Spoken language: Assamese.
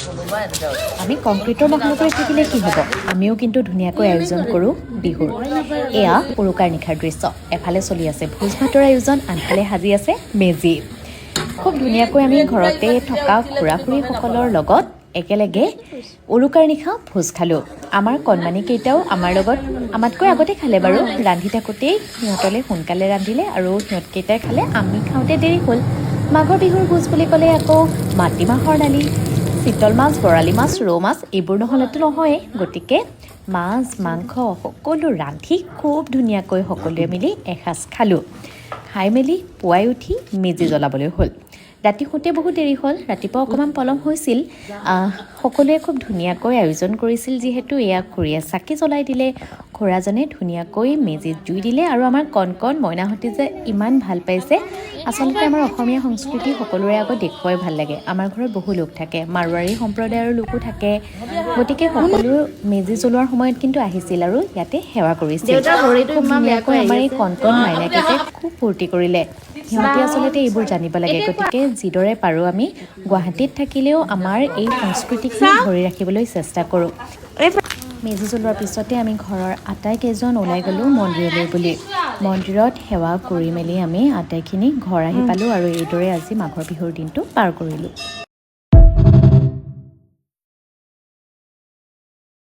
আমি কংক্ৰিটৰ মহানগৰীত থাকিলে কি হ'ব, আমিও কিন্তু ধুনীয়াকৈ আয়োজন কৰোঁ বিহুৰ। এয়া উৰুকাৰ নিশাৰ দৃশ্য। এফালে চলি আছে ভোজ ভাতৰ আয়োজন, আনফালে সাজি আছে মেজি। খুব ধুনীয়াকৈ আমি ঘৰতে থকা খুৰা খুৰীসকলৰ লগত একেলগে উৰুকাৰ নিশা ভোজ খালোঁ। আমাৰ কণমানিকেইটাও আমাৰ লগত, আমাতকৈ আগতে খালে বাৰু। ৰান্ধি থাকোঁতেই সিহঁতলৈ সোনকালে ৰান্ধিলে আৰু সিহঁতকেইটাই খালে, আমি খাওঁতে দেৰি হ'ল। মাঘৰ বিহুৰ ভোজ বুলি ক'লে আকৌ মাটিমাহৰ দালি, চিতল মাছ, বৰালি মাছ, ৰৌ মাছ, এইবোৰ নহ'লেতো নহয়েই। গতিকে মাছ, মাংস সকলো ৰান্ধি খুব ধুনীয়াকৈ সকলোৱে মিলি এসাঁজ খালোঁ। খাই মেলি পুৱাই উঠি মেজি জ্বলাবলৈ হ'ল। ৰাতি শুওঁতে বহুত দেৰি হ'ল, ৰাতিপুৱা অকণমান পলম হৈছিল। সকলোৱে খুব ধুনীয়াকৈ আয়োজন কৰিছিল যিহেতু। এয়া খুৰীয়ে চাকি জ্বলাই দিলে, খুৰাজনে ধুনীয়াকৈ মেজিত জুই দিলে আৰু আমাৰ কণ কণ মইনাহঁতে যে ইমান ভাল পাইছে। আচলতে আমাৰ অসমীয়া সংস্কৃতি সকলোৰে আগত দেখুৱাই ভাল লাগে। আমাৰ ঘৰত বহু লোক থাকে, মাৰোৱাৰী সম্প্ৰদায়ৰ লোকো থাকে। গতিকে সকলো মেজি জ্বলোৱাৰ সময়ত কিন্তু আহিছিল আৰু ইয়াতে সেৱা কৰিছিল। দেউতাৰ ভৰিটো খুব ইমান ধুনীয়াকৈ বেয়াকৈ আমাৰ এই আহি আছে। কণ কণ মাইনাকেইটাই খুব ফূৰ্তি কৰিলে। সিহঁতে আচলতে এইবোৰ জানিব লাগে। গতিকে যিদৰে পাৰোঁ, আমি গুৱাহাটীত থাকিলেও আমাৰ এই সংস্কৃতিখিনি ধৰি ৰাখিবলৈ চেষ্টা কৰোঁ। মেজি জ্বলোৱাৰ পিছতে আমি ঘৰৰ আটাইকেইজন ওলাই গ'লোঁ মন্দিৰলৈ বুলি। মন্দিৰত সেৱা কৰি মেলি আমি আটাইখিনি ঘৰ আহি পালোঁ আৰু এইদৰে আজি মাঘৰ বিহুৰ দিনটো পাৰ কৰিলোঁ।